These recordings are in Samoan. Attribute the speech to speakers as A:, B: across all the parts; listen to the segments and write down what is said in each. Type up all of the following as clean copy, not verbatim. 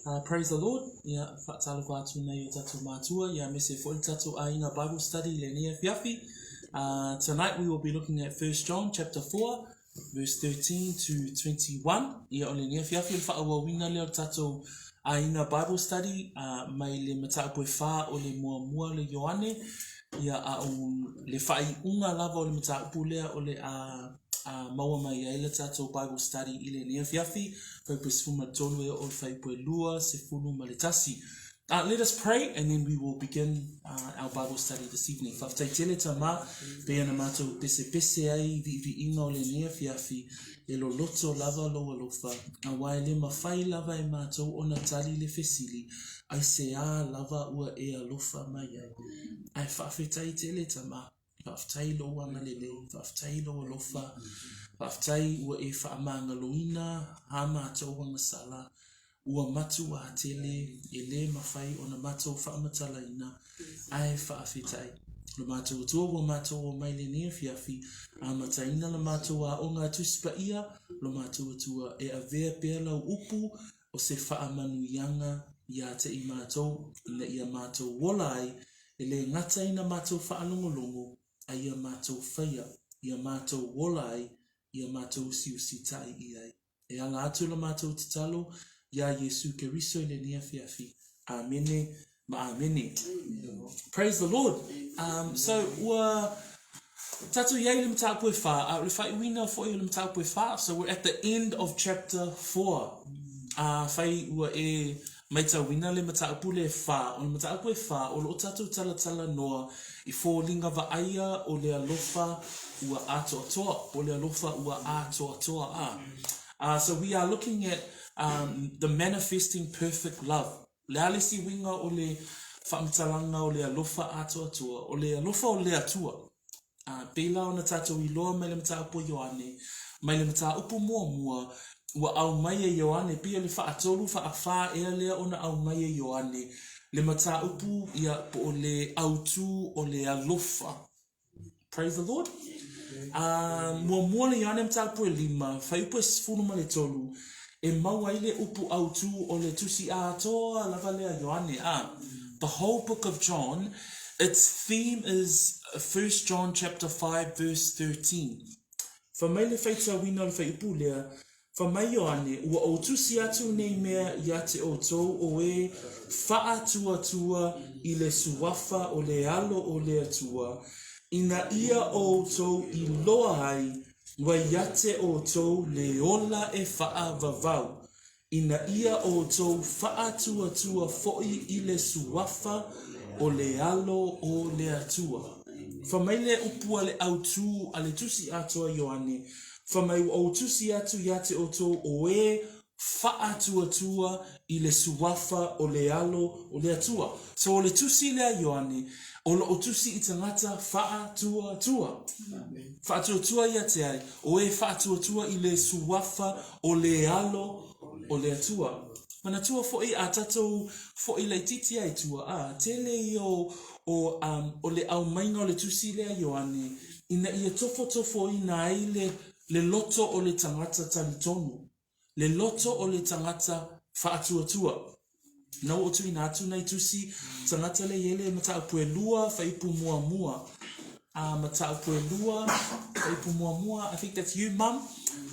A: Uh, praise the Lord. Ia, whaatalofa atu nei o tātou mātua, ia me se foi tātou āinga Bible study le nia fiafi. Uh, tonight we will be looking at 1 John chapter 4, verse 13 to 21. Ia o le nia fiafi o le whaawawina leo tātou āinga Bible study uh, mai le mataupu e whā o le mua mua le Ioane. Ia a o le whaiunga lava o le mataupu lea o le a uh, maua mai ai le tātou Bible study i le nia fiafi. Fuaiupu 13 e oo i fuaiupu 21. Uh, let us pray and then we will begin uh, our Bible study this evening. Whawhetai tele ta mā, pe ana mātou pese pese ai viiviiga o lenei afiafi, e loloto lava lou alofa, aua e le mawhai lava e mātou ona tali le fesili, aiseā lava ua e alofa mai ai. Ae whawhetai tele ta mā. Faafetai i lou agalelei, faafetai i lou alofa, faafetai ua e faamagaloina a matou agasala, ua matuā tele e lē mafai ona matou faamatalaina, ae faafetai. Lo matou Atua ua matou omai lenei afiafi, amataina la matou aoga a Tusi Paia, lo matou Atua e avea pea lau upu o se faamanuiaga iā te i matou, ina ia matou ola ai, e lē gata ina matou faalogologo, a ia matou faia, ia matou ola ai, ia matou usiusitai i ai. E ala atu la matou tatalo iā Iesu Keriso i lenei afiafi. Amene ma amene. Praise the Lord. Um, so, ua tatou iai le mataupu e whā, a o le whaiuina foi o le mataupu e whā, so we're at the end of chapter 4. A whai ua e maitauina le mataupu le whā, o le mataupu e whā, o loo tatou talatala noa i fōlinga vaaia o le alofa ua atoatoa, o le alofa ua atoatoa a. Uh, so we are looking at um, the manifesting perfect love. O le a le isi uiga o le faamatalaga o le alofa atoatoa, o le alofa o le Atua. A, pei la ona tatou iloa mai le mataupu a Ioane, mai le mataupu muamua ua aumai e Ioane, pei o le faatolu faafā ea lea ona aumai e Ioane le mataupu ia po o le autū o le alofa. Praise the Lord. Uh, muamua le Ioane mataupu e lima, fuaiupu e 13, e mau ai le upu autū o le tusi atoa lava lea Ioane. Ah, the whole book of John, its theme is 1 John chapter 5 verse 13. Fai mai le faitauina o le fuaiupu lea, Fai mai Ioane, Ua ou tusi atu nei mea ia te outou o e faatuatua i le suafa o le alo o le Atua, ina ia outou iloa ai ua ia te outou le ola e faavavau, ina ia outou faatuatua foi i le suafa o le Alo o le Atua. Fai mai le upu a le autū a le Tusi Atoa Ioane, Fai mai ua ou tusi atu ia te outou o e faatuatua i le suafa o le Alo o le Atua. So o le tusi lea Ioane, o loo tusi i tagata faatuatua. Faatuatua ia te ai, o e faatuatua i le suafa o le Alo o le Atua. Manatua foʻi a tatou foʻi laitiiti ai tua, a, tele ia o, o, um, o le aumaiga o le tusi lea Ioane, ina ia tofotofoina ai le, le loto o le tagata talitonu, le loto o le tagata faatuatua. Na ua tuuina atu nai tusi tagata le iele mataupu e lua fuaiupu muamua. A mataupu e lua fuaiupu muamua, I think that's you mum.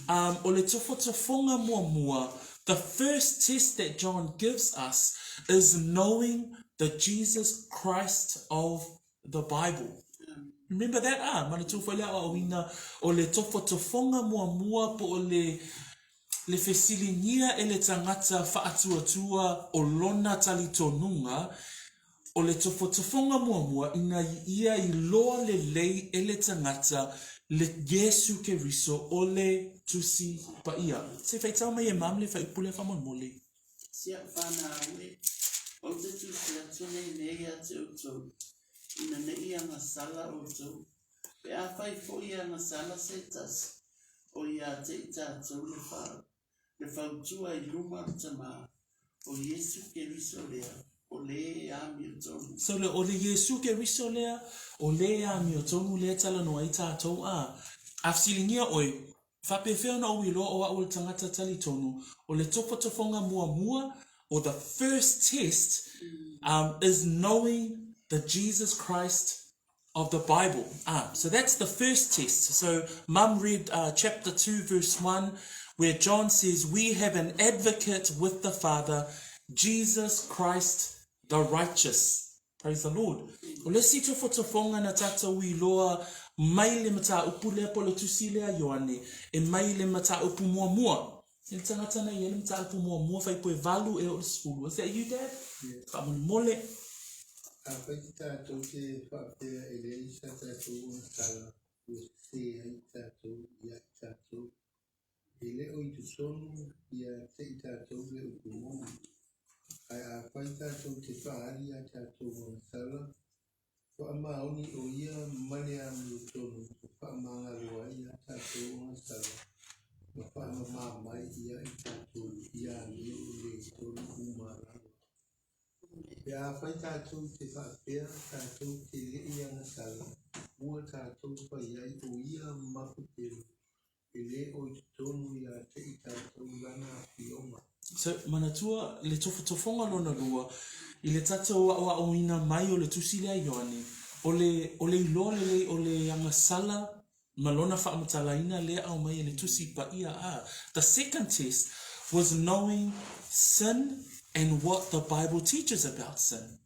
A: Um, o le tofotofoga muamua, the first test that John gives us is knowing the Jesus Christ of the Bible. Remember that? Ah, manatua foi le aoaoina o le tofotofoga muamua po o le le fesiligia e le tagata faatuatua o lona talitonuga, o le tofotofoga muamua ina ia iloa lelei e le tagata le Iesu Keriso o le Tusi Paia. Se faitau mai e mum le fuaiupu lea faamolemole.
B: Si au whanau e, ou te tusi atu nei mea ia te outou, ina ne i agasala outou. Pe afai foi e agasala se tasi, o ia te i tatou le fa, le fautua i luma o le Tama, o Iesu Keriso lea, o le e amiotonu.
A: So le, o le Iesu Keriso lea, o le e amiotonu lea e talanoa ai tatou, a, a fesiligia oe, Faapefea ona ou iloa o au o le tagata talitonu, o le tofotofoga muamua? or the first test um, is knowing the Jesus Christ of the Bible. Ah, so that's the first test. So Mum read uh, chapter 2 verse 1 where John says, we have an advocate with the Father, Jesus Christ the righteous. Praise the Lord. O le isi tofotofoga na tatou iloa mai le mataupu lea po o le tusi lea Ioane e mai le mataupu muamua. E le tagata na i ai le mataupu muamua 8 ea o le 10. Is that you, Dad? Yeah. Faamolemole.
C: Afai te tatou te faapea e leai sa tatou agasala ua sese ai tatou ia i tatou, e le o i totonu ia te i tatou le upu moni. Ae afai tatou te faaali a tatou agasala, faamaoni o ia ma le amiotonu e faamagalo ai a tatou agasala ma faamama mai ia i tatou i amio le tonu uma lava. Pe afai tatou te faapea tatou te le i agasala, ua tatou fai ai o ia ma pepelo e le o i totonu ia te i tatou lana afioga.
A: So, manatua le tofotofoga lona lua i le tatou aʻoaʻoina mai o le tusi lea Ioane, o le, o le iloa lelei o le agasala ma lona faamatalaina lea aumai e le tusi paia a The second test was knowing sin and what the Bible teaches about sin.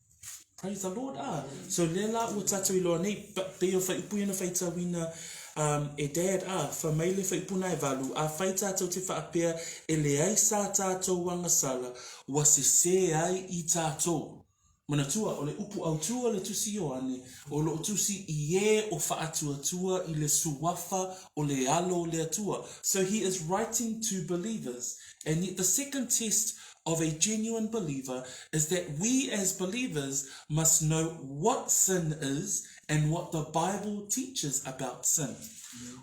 A: Praise the Lord ah. So lea la ua tatou iloa nei, pei o whaiupu ia na whaitauina um, e Dad ah, wha mai le whaiupu na e valu, a whai tātou te whaapea e leai sa tātou agasala, ua sesē ai i tātou. Manatua, o le upu autū a le Tusi Ioane, o loo tusi i ē o whaatuatua i le suafa o le alo o le Atua. So he is writing to believers. And yet the second test of a genuine believer is that we as believers must know what sin is and what the Bible teaches about sin.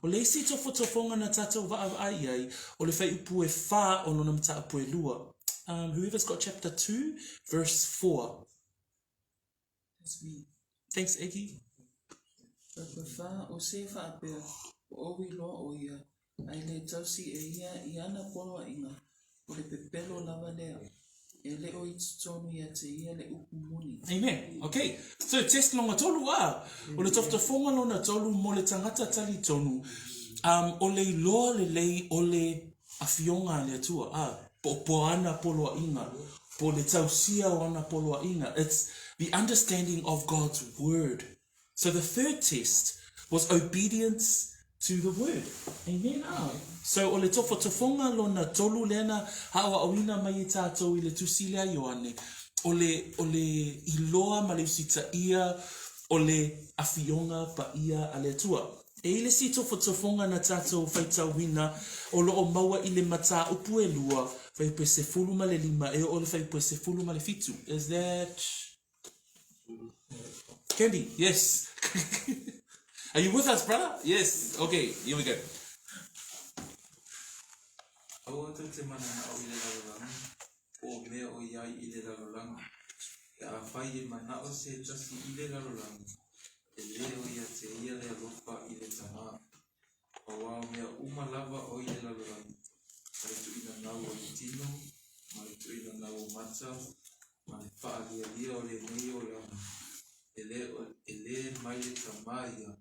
A: O le isi tofotofoga na tatou vaavaai ai, o le whaiupu e whā o lona mataupu e lua. Um, whoever's got chapter 2, verse 4.
B: That's me.
A: Thanks, Iggy.
B: Whakawhā o se whaapea, o owi loa o ia, a e le tausi e ia i ana poloaiga, o le pepelo lava lea, e le o i totonu ia te ia le upu moni.
A: Amen. Okay. So, test lona tolu, a. O le tofotofoga lona tolu mo le tagata talitonu, um, o le iloa lelei o le afioga a le Atua, a, po, po ana poloaiga, po le tausia o ana poloaiga. It's the understanding of God's word. So the third test was obedience to the word. Amen. Ah. So o le tofotofoga lona tolu lea na aʻoaʻoina mai e tatou i le tusi lea Ioane, o le, o le iloa ma le usitaia o le afioga paia a le Atua. E i le isi tofotofoga na tatou faitauina o lo o maua i le mataupu e lua, fuaiupu e 15 e oo i le fuaiupu e 17. Is that... Candy, yes. Are you with us, brother? Yes. Okay, here we go.
D: Aua tou te mananao i le lalolagi, po o mea o i ai i le lalolagi. Pe afai e manao se tasi i le lalolagi, e le o ia te ia le alofa i le Tamā. Auā o mea uma lava o i le lalolagi, ma le tuuina gau o le tino, ma le tuuina gau o mata, ma le faalialia o lenei olaga, e le, e le mai le Tamā ia,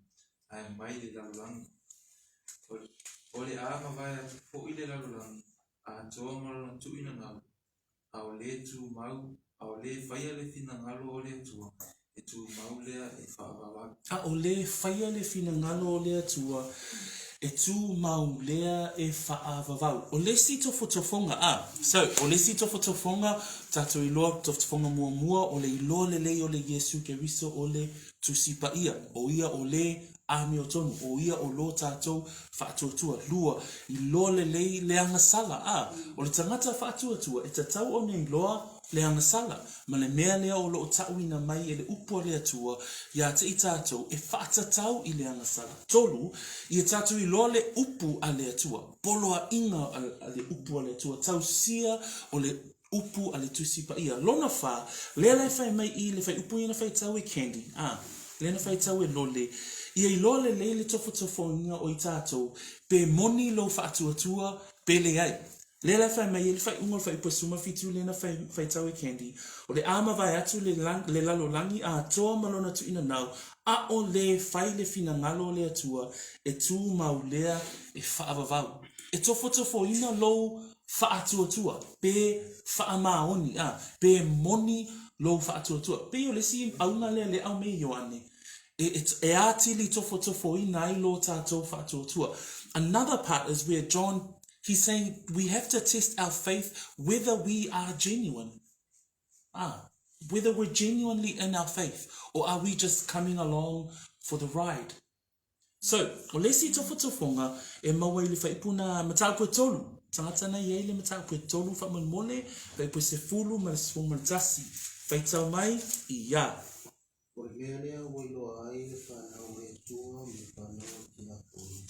D: ae mai le lalolagi. O, o le a mavae atu foʻi le lalolagi, atoa ma lona tuuina gau, a o le tumau, a o le faia le finagalo o le Atua, e tumau lea e faavavau.
A: A o le faia le finagalo o le Atua, e tumau lea e faavavau. O le isi tofotofoga, a, so, o le isi tofotofoga, tatou iloa, tofotofoga muamua, o le iloa lelei o le Iesu Keriso o le Tusi Paia, o ia o le amiotonu, o ia o lo tatou faatuatua. Lua, iloa lelei le agasala, a, o le tagata faatuatua e tatau ona iloa le agasala, ma le mea lea o lo o taʻuina mai e le upu a le Atua ia te i tatou e faatatau i le agasala. Tolu, ia tatou iloa le upu a le Atua, poloaiga a le upu a le Atua, tausia o le upu a le Tusi Paia. Lona wha, lea la e whai mai i le whaiupu ia na whaitau e Candy, a, lea na whaitau e Lole, ia iloa lelei le tofotofoina o i tatou, pe moni lou faatuatua, pe leai. Lea la e fai mai ai le faaiuga o le fuaiupu e 17 lea na faitau e Candy, o le a mavae atu le le lalolagi atoa ma lona tuuinanau, ʻaʻole fai le finagalo o le Atua e tumau lea e faavavau. E tofotofoina lou faatuatua, pe faamaoni, a, pe moni lou faatuatua. Pei o le isi auga lea lea e aumai e Ioane, e, e, e atili tofotofoina ai lo tatou faatuatua. Another part is where John, he's saying we have to test our faith whether we are genuine. Ah, whether we're genuinely in our faith or are we just coming along for the ride. So, o le isi tofotofoga e maua i le faaipu na mataupu e tolu, tagata na i ai le mataupu e tolu faamolemole, faaipu e sefulu ma le 11. Faitau mai, ia.
C: O le mea lea ua iloa ai le fanau a le Atua ma le fanau a le Tiapolo,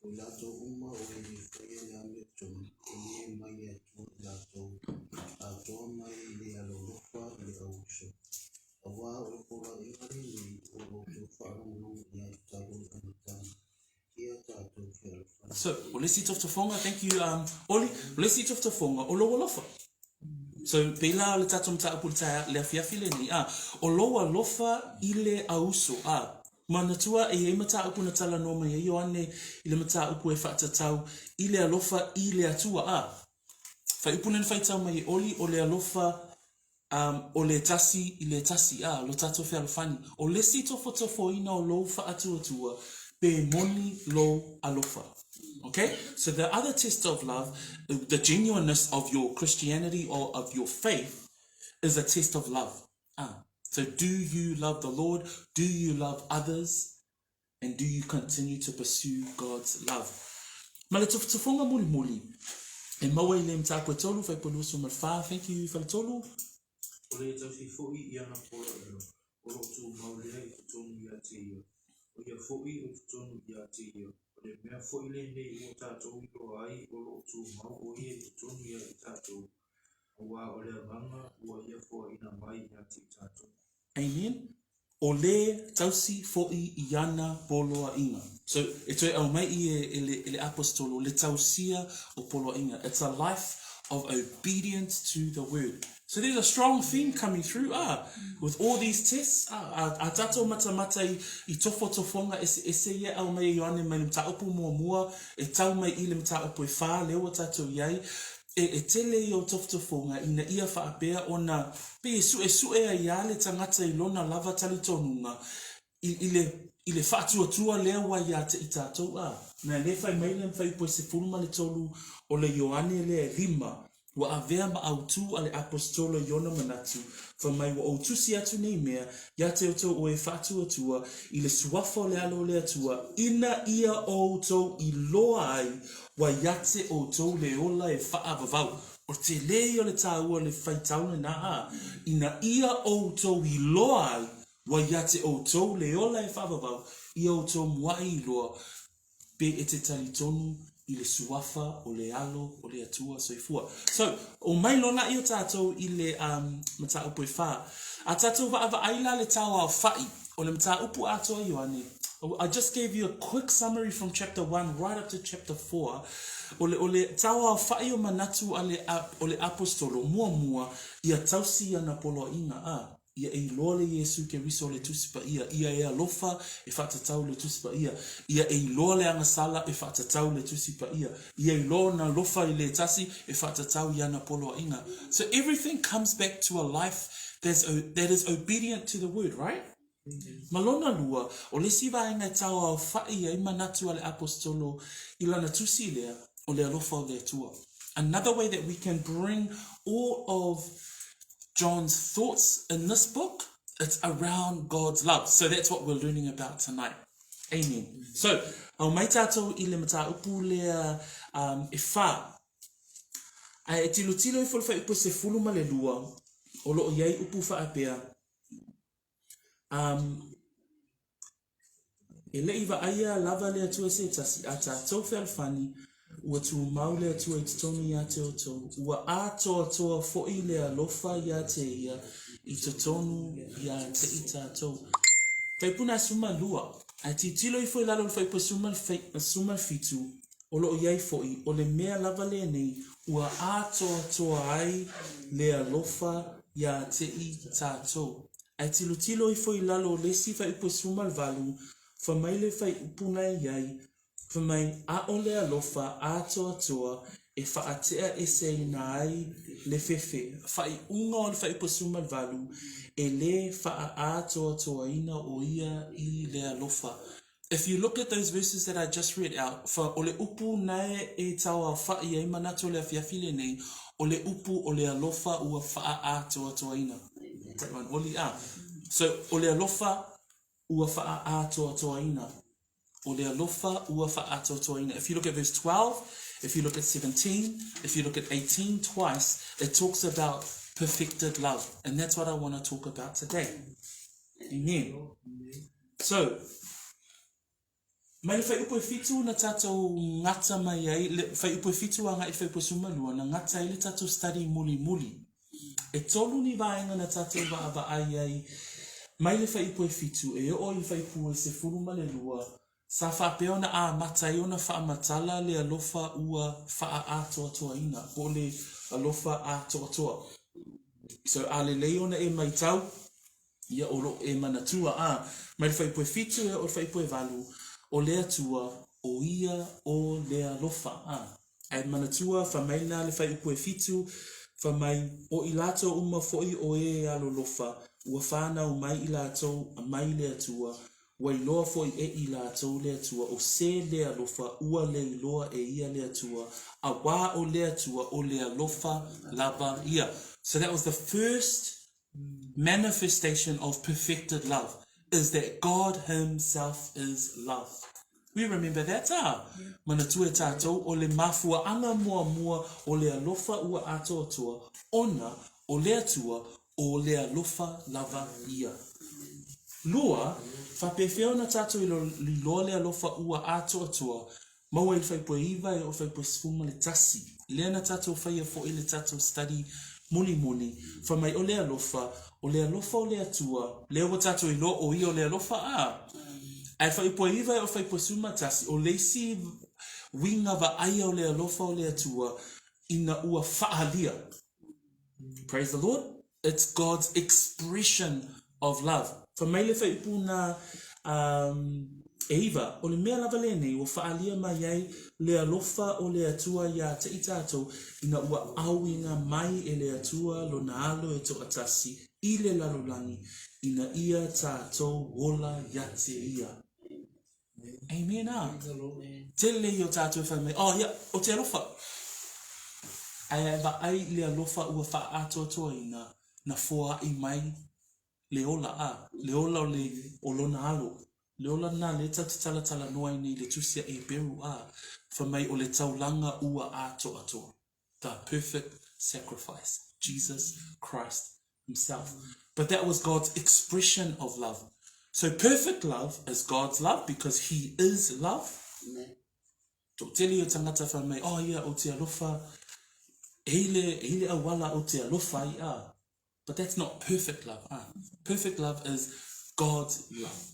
C: o i latou uma o e e faia le amiotonu, e le mai le Atua i latou, atoa mai le alolofa i le auuso. Aua o le poloaiga lenei ua outou faalogologo i ai talu le amataga, ia tatou fealofani.
A: So, o le isi tofotofoga, thank you um, Oli, o le isi tofotofoga, o lou alofa. So, pei la o le tatou mataupu i le taeao, le afiafi lenei, a, o lou alofa i le auso, a, manatua e i ai mataupu na talanoa mai ai Ioane i le mataupu e faatatau i le alofa i le Atua, a. Faaiupu lea na faitau mai e Oli, o le alofa Um, o le tasi i le tasi, a, lo tatou fealofani. O le isi tofotofoina o lou faatuatua, pe moni lou alofa. Okay? So the other test of love, the genuineness of your Christianity or of your faith, is a test of love. Ah. So do you love the Lord? Do you love others? And do you continue to pursue God's love? Ma le tofotofoga mulimuli, e maua i le mataupu e tolu, fuaiupu 24, thank you Faletolu.
D: O le tausi foi i ana poloaiga, o lo o tumau lea i totonu ia te ia, o ia foi o totonu ia te ia. O le mea foi lenei ua tatou iloa ai o lo o tumau o ia i totonu ia i tatou, aua o le agaga ua ia foaina mai ia te i tatou.
A: Amen. O le tausi foi i ana poloaiga. So, e toe aumai i e, e le, e le Aposetolo, le tausia o poloaiga. It's a life of obedience to the word. So there's a strong theme coming through, ah, with all these tests, ah, a, a tatou matamata i, i tofotofoga eseese ia e aumai e Ioane mai le mataupu muamua, e tau mai i le mataupu e whā, lea ua tatou i ai, E, e tele ia o tofotofoga ina ia faapea ona pei e suesue ai a le tagata i lona lava talitonuga i, i le, i le faatuatua lea ua ia te i tatou, a. Na le fai mai le fuaiupu e 13 o le Ioane lea e lima, ua avea ma autū a le Aposetolo i ona manatu, fai mai ua ou tusi atu nei mea ia te outou o e faatuatua i le suafa o le Alo o le Atua, ina ia outou iloa ai Ua ia te outou le ola e faavavau. O le tele ia o le taua o le faitau lena a, ina ia outou iloa ai, ua ia te outou le ola e faavavau, ia outou muaʻi iloa, pe e te talitonu i le suafa o le Alo o le Atua Soifua. So, omai loa laia tatou i le um, mataupu e whā. A tatou vaavaai la le tauaofaʻi o le mataupu atoa Ioane, I just gave you a quick summary from chapter 1 right up to chapter 4. O le, o le tauaofaʻi o manatu a le, a, o le Aposetolo, muamua, ia tausi ana poloaiga, a, ia e iloa le Iesu Keriso o le Tusi Paia, ia e alofa e faatatau le Tusi Paia, ia e iloa le agasala e faatatau le Tusi Paia, ia iloa ona alofa i le tasi e faatatau i ana poloaiga. So everything comes back to a life that's, that is obedient to the word, right? Ma lona lua, o le isi vaega e tauaofaʻi ai manatu a le Aposetolo i lana tusi lea, o le alofa o le Atua. Another way that we can bring all of John's thoughts in this book, it's around God's love. So that's what we're learning about tonight. Amen. So, aumai tatou i le mataupu lea um, e whā. Ae e tilotilo ifo le fuaiupu e 12, o loo i ai upu faapea, Um, e le i vaaia lava le Atua se tasi, a tatou fealofani, ua tumau le Atua i totonu ia te outou, ua atoatoa foi le alofa ia te ia i totonu ia te i tatou. Fuaiupu na 12, ae tilotilo ifo i lalo o le fuaiupu 17, o lo o i ai foi, o le mea lava lenei Ua ātoatoa ai le alofa iā te i tātou. Ae tilotilo ifo i lalo o le isi fuaiupu e 18, fai mai le fuaiupu na i ai, fai mai, ʻAʻole alofa ātoatoa e faatea eseina ai le fefe. Faaiuga o le fuaiupu e 18, e lē faaatoatoaina ʻo ia i le alofa. If you look at those verses that I just read out, fa, o le upu nae e tauaofaʻi ai manatu o le afiafi lenei, o le upu o le alofa ua faaatoatoaina. That one, oli a. So, o le alofa ua faaatoatoaina. O le alofa ua faaatoatoaina. If you look at verse 12, if you look at 17, if you look at 18 twice, it talks about perfected love. And that's what I want to talk about today. Amen. So, mai le fuaiupu e fitu na tatou gata mai ai, le fuaiupu e fitu agai i le fuaiupu e 12, na gata ai le tatou study mulimuli. E tolu ni vaega na tatou vaavaai ai mai le fuaiupu e fitu e oo i le fuaiupu e 12, sa faapea ona amata ai ona faamatala le alofa ua faaatoatoaina, po o le alofa atoatoa. So, a lelei ona e matau, Ia o lo o e manatua, a, mai le fuaiupu e fitu e oo i le fuaiupu e valu, o le Atua, o ia o le alofa, a. Ae manatua, fai mai na le fuaiupu e fitu, fai mai, o i latou uma foi o e alolofa, ua fanau mai i latou mai le Atua, ua iloa foi e i latou le Atua, o se le alofa, ua le iloa e ia le Atua, auā o le Atua o le alofa lava ia. So that was the first manifestation of perfected love is that God himself is love. We remember that, ah? Manatua e tātou, o le mafuaʻaga muamua o le alofa ua atoatoa, ona o le Atua, o le alofa lava ia. Lua, faapefea ona tātou iloa le alofa ua atoatoa, Maua i le fuaiupu e iva e oo i le fuaiupu e 11. Lea na tatou faia foi le tatou study mulimuli, fai mai o le alofa, o le alofa o le Atua, lea ua tatou iloa o ia o le alofa, a? Ae fuaiupu e iva e oo i le fuaiupu e 11, o le isi uiga vaaia o le alofa o le Atua ina ua faaalia. Praise the Lord. It's God's expression of love. Fai mai le fuaiupu na um, e iva, o le mea lava lenei ua faaalia mai ai le alofa o le Atua iā te i tātou ina ua auina mai e le Atua lona alo e toatasi i le lalolagi ina ia tātou ola ia te ia. Amen a. Tele ia o tātou e whai mai, oh ia, o te alofa. Ae a vaai i le alofa ua faaatoatoaina, na foaʻi mai le ola, a, le ola o le, o lona alo. Le ola lena lea tatou te talatalanoa ai nei i le tusi a Heperu, a, fai mai o le taulaga ua atoatoa. The perfect sacrifice, Jesus Christ himself. But that was God's expression of love. So perfect love is God's love because he is love. Toʻatele o tagata fai mai, oh ia, o te alofa, e i le, e i le auala o te alofa ai a. But that's not perfect love, ah. Perfect love is God's love.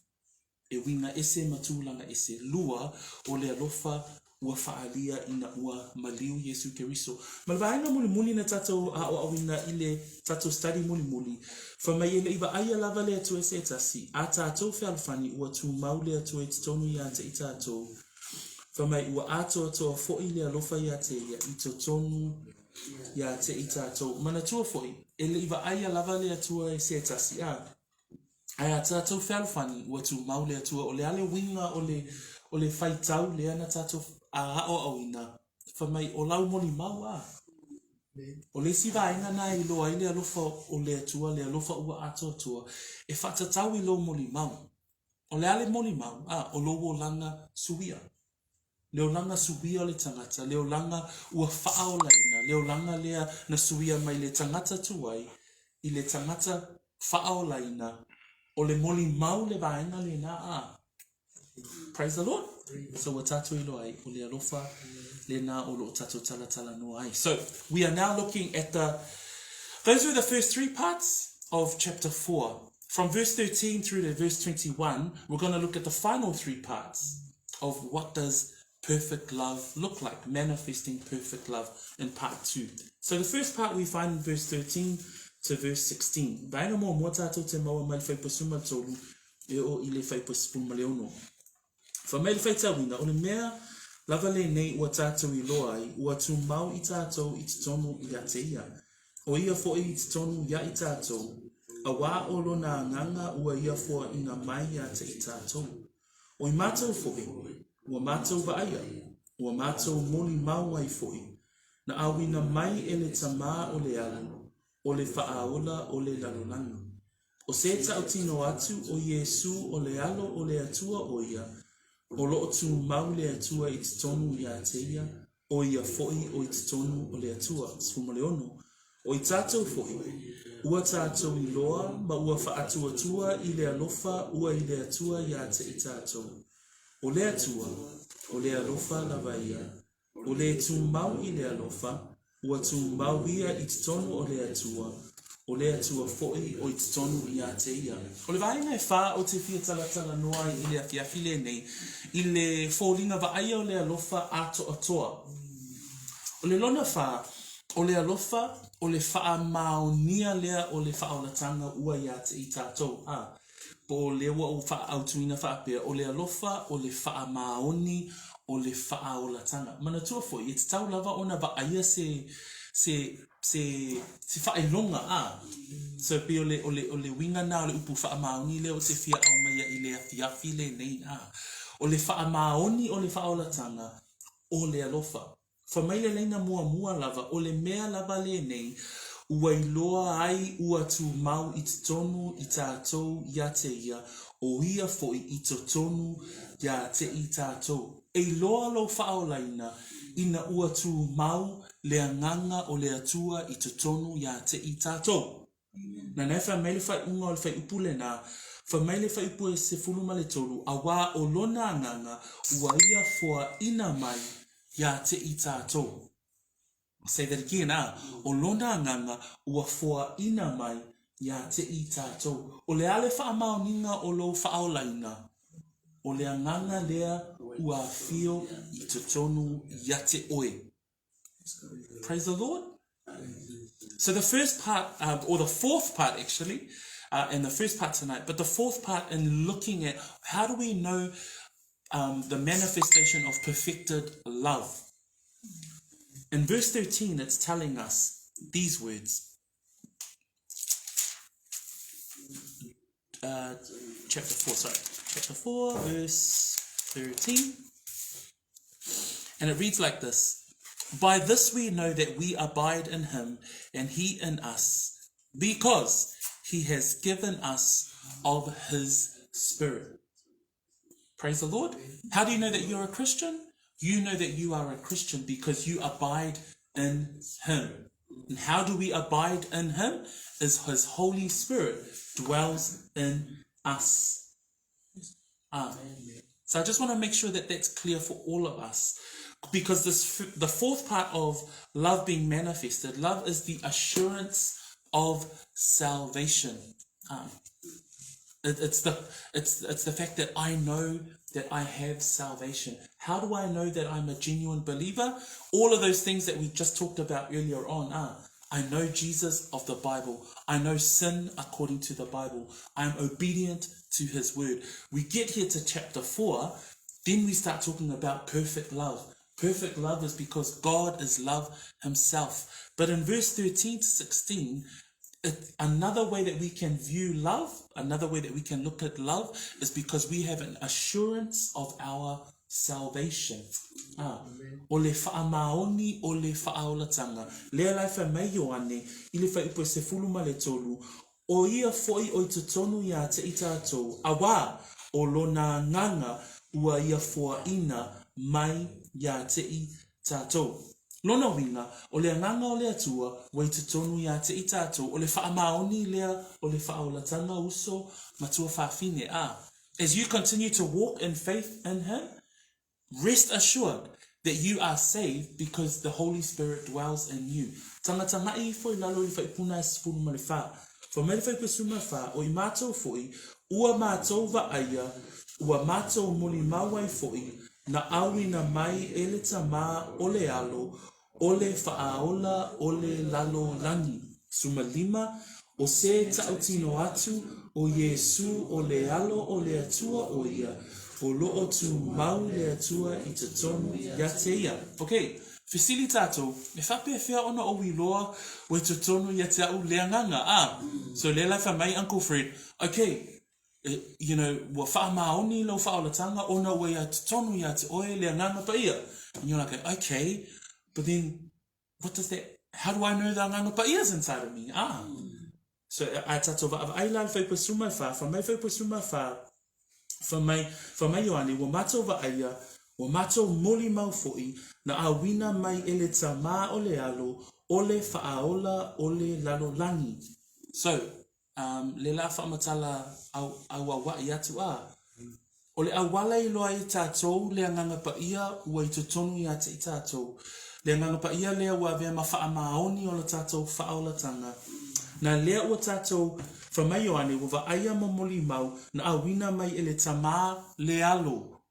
A: E uiga ese ma tulaga ese. Lua, o le alofa ua faaalia ina ua maliu Iesu Keriso. Ma le vaega mulimuli na tatou aoaoina i le tatou study mulimuli, fai mai e le i vaaia lava le Atua se tasi, a tatou fealofani ua tumau le Atua i totonu iā te i tatou. Fai mai ua atoatoa foi le alofa iā te ia i totonu iā te i tatou. Manatua foi, e le i vaaia lava le Atua e se tasi, a. Ae a tatou fealofani, ua tumau le Atua, o le a le uiga o le, o le faitau lea na tatou aoaoina, fai mai, o lau molimau, a. O le isi vaega na e iloa ai le alofa o le Atua, le alofa ua atoatoa, e faatatau i lou molimau. O le a le molimau, a, o lou olaga suia. Le olaga suia o le tagata, le olaga ua faaolaina, le olaga lea na suia mai le tagata tuai i le tagata faaolaina, o le molimau le vaega lena a. Praise the Lord. So ua tatou iloa ai, o le alofa lena o lo o tatou talatalanoa ai. So we are now looking at the, those were the first three parts of chapter 4. From verse 13 through to verse 21, we're going to look at the final three parts of what does. perfect love look like? Manifesting perfect love in part 2. So the first part we find in verse 13 to verse 16. Vaega muamua tātou te maua mai le fuaiupu 13 e oo i le fuaiupu 16. Fai mai le faitauina, o le mea lava lenei ua tātou iloa ai, ua tumau i tātou i totonu ia te ia. O ia foi i totonu ia i tātou, auā o lona agaga ua ia foaina mai ia te i tātou. O i mātou foi, ua mātou vaaia, ua mātou molimau ai foi, na auina mai e le Tamā o le Alo, o le Faaola o le lalolagi. O se tautino atu o Iesū o le Alo o le Atua o ia, o loo tumau le Atua i totonu ia te ia, o ia foi o i totonu o le Atua. 16. O i tātou foi, ua tātou iloa ma ua faatuatua i le alofa ua i le Atua ia te i tātou. O le Atua, o le alofa lava ia. O le tumau i le alofa, ua tumau ia i totonu o le Atua, o le Atua foi o i totonu ia te ia. O le vaega e whā o te fia talatalanoa ai i le afiafi lenei, i le foliga vaaia o le alofa atoatoa. O le lona whā, o le alofa, o le faamaonia lea o le faaolataga ua ia te i tātou, ā, po o lea ua ou faaautuina faapea, o le alofa, o le faamaoni, o le faaolataga. Manatua foi, e tatau lava ona vaaia se, se, se, se faailoga, ā. So, pei o le, o le, o le uiga lena o le upu faamaoni lea ou te fia aumaia i le afiafi lenei, ā. O le faamaoni o le faaolataga, o le alofa. Fai mai le laina muamua lava, o le mea lava lenei ua iloa ai ua tumau i totonu i tātou ia te ia, o ia foi i totonu ia te i tātou. E iloa lou faaolaina ina ua tumau le agaga o le Atua i totonu ia te i tātou. Nana e fai mai le faaiuga o le fuaiupu lenā, fai mai le fuaiupu e 13, auā o lona agaga ua ia foaina mai iā te i tātou. I'll say that again, ā, o lona agaga ua foaina mai iā te i tātou. O le a le faamaoniga o lou faaolaina? O le agaga lea ua afio i totonu ia te oe. Praise the Lord. So the first part, or the fourth part actually, and the first part tonight, but the fourth part in looking at how do we know the manifestation of perfected love. In verse 13, it's telling us these words. Chapter 4, sorry. Chapter 4, verse 13. And it reads like this By this we know that we abide in him and he in us, because he has given us of his Spirit. Praise the Lord. How do you know that you're a Christian? You know that you are a Christian because you abide in him. And how do we abide in him? Is his Holy Spirit dwells in us. Amen. So I just want to make sure that that's clear for all of us. Because this the fourth part of love being manifested, love is the assurance of salvation. It, it's the it's it's the fact that I know that I have salvation. How do I know that I'm a genuine believer? All of those things that we just talked about earlier on are I know Jesus of the Bible. I know sin according to the Bible. I'm obedient to his word. We get here to chapter 4, then we start talking about perfect love. Perfect love is because God is love himself. But in verse 13 to 16, it, another way that we can view love, another way that we can look at love, is because we have an assurance of our salvation. Ah, o le faamaoni o le faaolatanga. Lea la e fai mai Ioane i le fuaiupu e 13, o ia foi o i totonu ia te i tātou, auā o lona agaga ua ia foaina mai ia te i tātou. Lona uiga, o le agaga o le Atua ua i totonu ia te i tātou, o le faamaoni lea o le faaolatanga uso ma tuafafine, ā, as you continue to walk in faith in Him, rest assured that you are saved because the Holy Spirit dwells in you. Tagatagai ifo i lalo i le faipuna e 14. Fai mai le fuaiupu e 14, o i mātou foi, ua mātou vaaia, ua mātou molimau ai foi, Na auina mai e le Tamā o le Alo, o le Faaola o le lalolagi. 15, O se tautino atu, o Iesū o le Alo o le Atua o ia, o loo tumau le Atua i totonu ia te ia. Ok, fesili tatou, e faapefea ona ou iloa ua i totonu ia te au le Agaga? Ah, so lea la e fai mai Uncle Fred, ok, you know, ua faamaoni lou faaolatanga ona ua ia totonu ia te oe le Agaga Paia. And you're like, okay, but then what does that, how do I know the Agaga Paia is inside of me? Ah. So, a tatou vaavaai la le fuaiupu 14, fai mai fuaiupu 14, fai mai, fai mai Ioane, ua matou vaaia, ua matou molimau foi, na auina mai e le Tamā o le Alo, o le Faaola o le lalolagi. So, Um, le la faamatala au, auaua'i atu a. O le auala i loa ai tatou le Agaga Paia ua i totonu ia te i tatou. Le Agaga Paia lea ua avea ma faamaoni o le tatou faaolatanga. Na lea ua tatou, fai mai Ioane, ua vaaia ma molimau, na auina mai e le Tamā le Alo.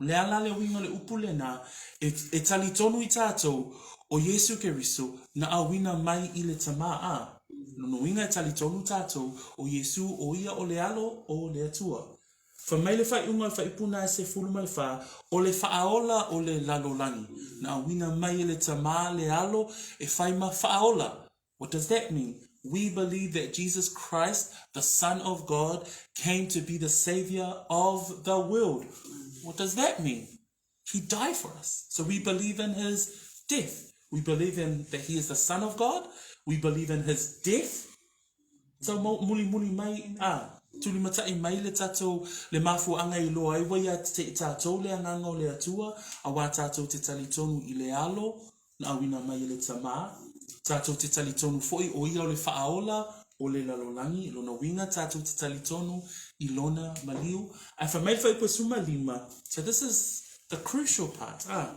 A: O le a la le uiga o le upu lena, e, e talitonu i tatou, o Iesu Keriso, na auina mai i le Tamā, a. Lona uiga e talitonu tatou, o Iesu o ia o le Alo o le Atua. Fai mai le faaiuga o le faaiupu na e 14, o le faaola o le lalolagi, na auina mai e le Tamā le Alo e fai ma faaola. What does that mean? We believe that Jesus Christ, the Son of God, came to be the Savior of the world. What does that mean? He died for us. So we believe in his death. We believe in that he is the Son of God. We believe in his death. So mulimuli mai, a, tulimata'i mai le tatou, le mafuaanga i loa ai ua ia te tatou le Agaga o le Atua, auā tatou te talitonu i le Alo, na auina mai e le Tamā, tatou te talitonu foi o ia o le Faaola o le lalolagi, lona uiga tatou te talitonu i lona maliu. Ae fai mai le fuaiupu 15, so this is the crucial part, a,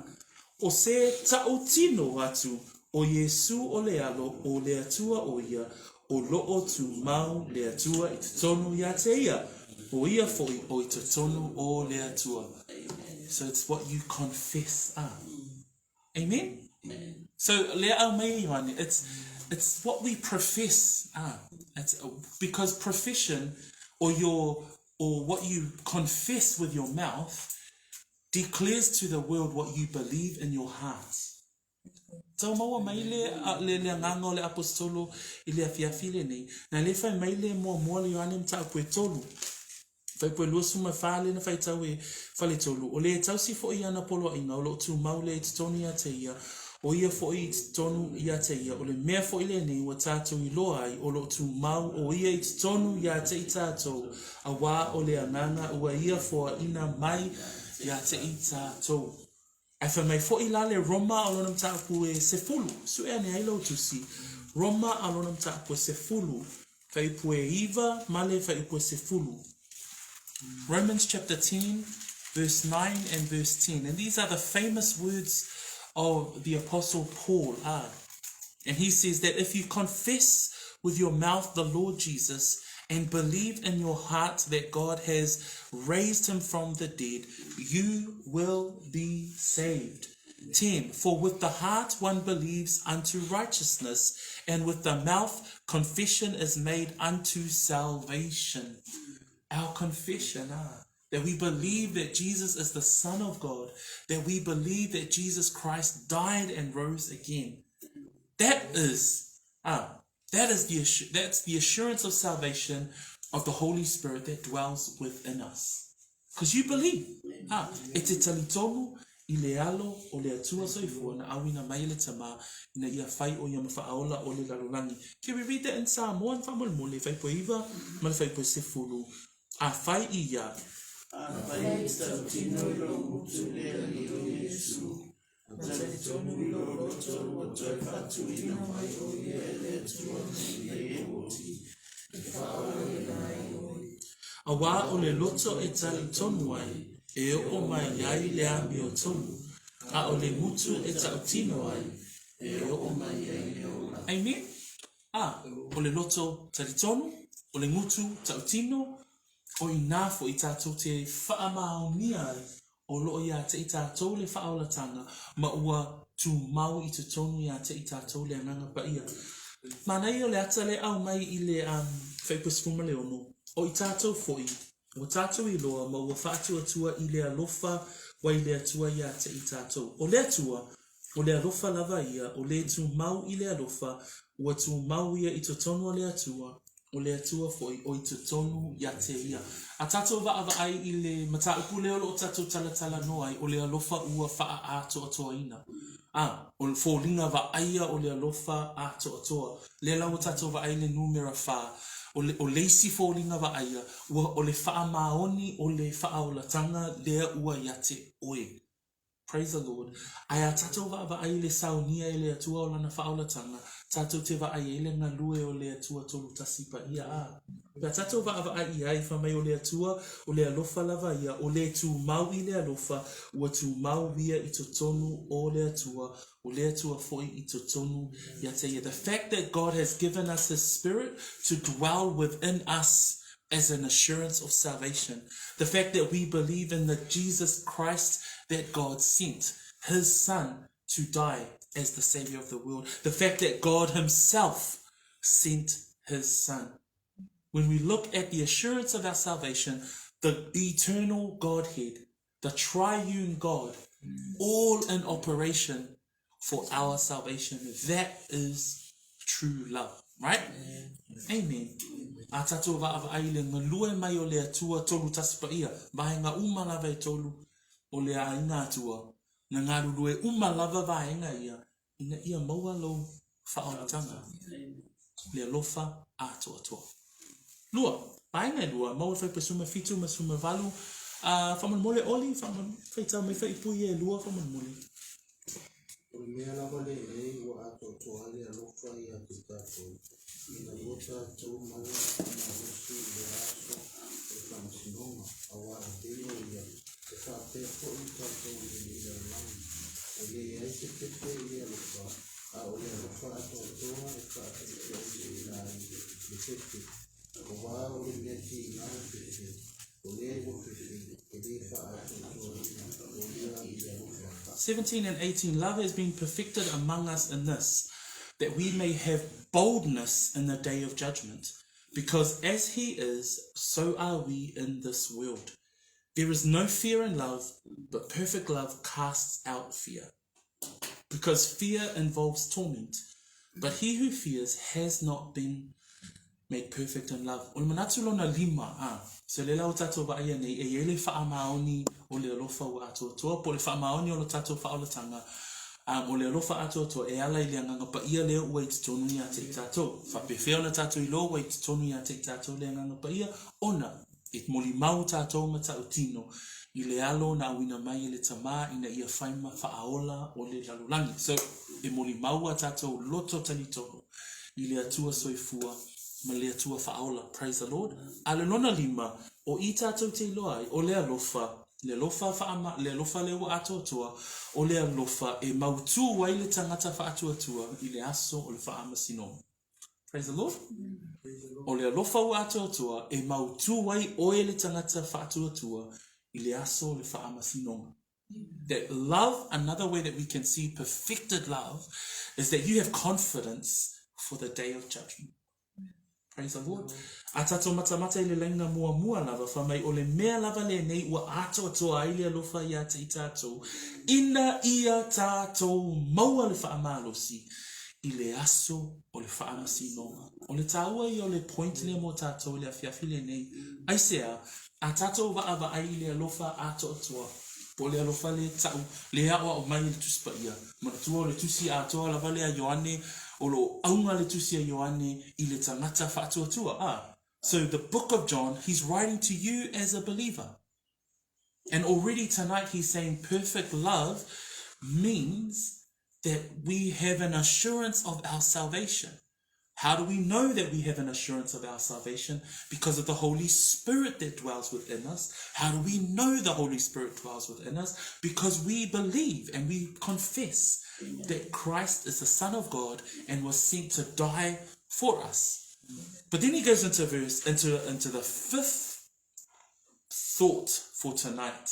A: O se tautino atu o Iesū o le Alo o le Atua o ia, o loo tumau le Atua i totonu ia te ia, o ia foi o i totonu o le Atua. So it's what you confess, a. Amen? So, lea au mai e Ioane, it's, it's what we profess, ah, it's, because profession, or your, or what you confess with your mouth, declares to the world what you believe in your heart. Tau maua mai le, le, le agaga o le aposetolo i le afiafi lenei, na le fai mai le muamua le Ioane mataupu e tolu. Fuaiupu e 24 lea na faitau e Faletolu, o le e tausi foi i ana poloaiga o lo o tumau lea i totonu ia te ia, o ia foi i totonu ia te ia, o le mea foi lenei ua tatou iloa ai o lo o tumau o ia i totonu ia te i tatou, auā o le Agaga ua ia foaina mai ia te i tatou. Ae fai mai foi la le Roma a lona mataupu e sefulu, sue ane ai lou tusi, Roma a lona mataupu e sefulu, fuaiupu e iva ma le fuaiupu e sefulu. Romans chapter 10, verse 9 and verse 10. And these are the famous words of the Apostle Paul. Ah. And he says that if you confess with your mouth the Lord Jesus and believe in your heart that God has raised him from the dead, you will be saved. 10. For with the heart one believes unto righteousness, and with the mouth confession is made unto salvation. Our confession, ah, that we believe that Jesus is the Son of God, that we believe that Jesus Christ died and rose again. That is, ah, that is the, that's the assurance of salvation of the Holy Spirit that dwells within us. Because you believe. Ah, e te talitonu i le alo o le Atua soifua na auina mai e le Tamā ina ia fai o ia ma faaola o le lalolagi. Can we read that in Samoan faamolemole, fuaiupu e iva ma le fuaiupu e sefulu. Afai i ia.
B: Afai e tautino i lou gutu le Alii o Iesu, talitonu i lou loto ua toe faatuina mai o ia e le Atua ina ia oti e faaolaina ai oe.
A: Auā o le loto e talitonu ai, e oo mai ai le amiotonu, a o le gutu e tautino ai, e oo mai ai le ola. Amen. A, o le loto talitonu, o le gutu tautino, o inā foi tatou te faamaonia ai. O lo o ia te i tātou le faaolatanga, ma ua tumau i totonu ia te i tātou le Agaga Paia. Manaia o le ata lea aumai i le um, Fuaiupu 16, o i tātou foi, ua tātou iloa ma ua faatuatua i le alofa wa i le Atua ia te i tātou. O le Atua, o le alofa lava ia, o le tumau i le alofa, ua tumau ia i totonu o le Atua, o le Atua foi o i totonu ia te ia. A tatou vaavaai i le mataupu lea o lo o tatou talatalanoa ai, o le alofa ua faaatoatoaina. A, o le foliga vaaia o le alofa atoatoa. Lea la ua tatou vaai i le numera fa, o le, o le isi foliga vaaia, ua, o le faamaoni o le faaolatanga lea ua ia te oe. Praise the Lord. Ae a tatou vaavaai i le saunia e le Atua o Lana faaolatanga, tatou te vaai ai le galue o le Atua Tolutasi Paia. A. Pe a tatou vaavaai i ai, fai mai o le Atua, o le alofa lava ia, o le tumau i le alofa, ua tumau ia i totonu o le Atua, o le Atua foi i totonu ia te ia. The fact that God has given us His Spirit to dwell within us as an assurance of salvation. The fact that we believe in the Jesus Christ that God sent, His Son, to die as the Savior of the world. The fact that God Himself sent His Son. When we look at the assurance of our salvation, the eternal Godhead, the triune God, all in operation for our salvation. That is true love, right? Amen. A tatou vaavaai i le galue mai o le Atua tolu tasi paia, vaega uma lava e tolu o le aiga Atua, na galulue uma lava vaega ia, ina ia maua lou faaolataga, le alofa atoatoa. Lua, vaega e lua, maua le fuaiupu 17 ma 18, a faamolemole Oli, faitau mai faipui e lua faamolemole.
C: O le mea lava lenei ua atoatoa ai le alofa ia te tatou, ina ua tatou maua le malosi i le aso o le faamasinoga, aua e pei o ia, e faapea foi tatou i lenei lalolagi. E leai se fefe i le alofa, a o le alofa atoatoa e faaeseeseina ai le fefe, aua o le mea tiga o fefe, o lea ua fefe, e le faaatoatoaina o ia i le alofa.
A: 17 and 18 Love has been perfected among us in this, that we may have boldness in the day of judgment. Because as he is, so are we in this world. There is no fear in love, but perfect love casts out fear. Because fear involves torment. But he who fears has not been made perfect in love. O le manatu lona lima, a, so lea la ua tatou vaaia nei, e i ai le faamaoni o le alofa ua atoatoa, po o le faamaoni o lo tatou faaolataga, um, o le alofa atoatoa e ala i le Agaga Paia lea ua i totonu ia te i tatou. Faapefea ona tatou iloa ua i totonu ia te i tatou le Agaga Paia? Ona e molimau tatou matautino i le alo na auina mai e le Tama ina ia fai ma faaola o le lalolagi. So, e molimau a tatou loto talitonu i le Atua soifua ma le Atua faaola. Praise the Lord. A le lona lima, o i tatou te iloa ai, o le alofa, le alofa whaama, le alofa lea ua atoatoa, o le alofa e mautū ai le tagata faatuatua i le aso o le faamasinoga. Praise the Lord. O le alofa ua atoatoa e mautū ai oe le tagata faatuatua i le aso o le faamasinoga. That love, another way that we can see perfected love, is that you have confidence for the day of judgment. Praise the Lord. A tatou matamata i le laina muamua lava, fai mai o le mea lava lenei ua atoatoa ai le alofa ia te i tatou, ina ia tatou maua le faamalosi i le aso o le faamasinoga. O le taua ia o le point lea mo tatou i le afiafi lenei. Aisea? A tatou vaavaai i le alofa atoatoa, po o le alofa lea tau, lea aoao mai e le Tusi Paia. Manatua o le tusi atoa lava lea a Ioane, o lo o auga le tusi a Ioane i le tagata faatuatua. A. So the book of John, he's writing to you as a believer. And already tonight he's saying perfect love means that we have an assurance of our salvation. How do we know that we have an assurance of our salvation? Because of the Holy Spirit that dwells within us. How do we know the Holy Spirit dwells within us? Because we believe and we confess that Christ is the Son of God and was sent to die for us. But then he goes into verse into into the fifth thought for tonight.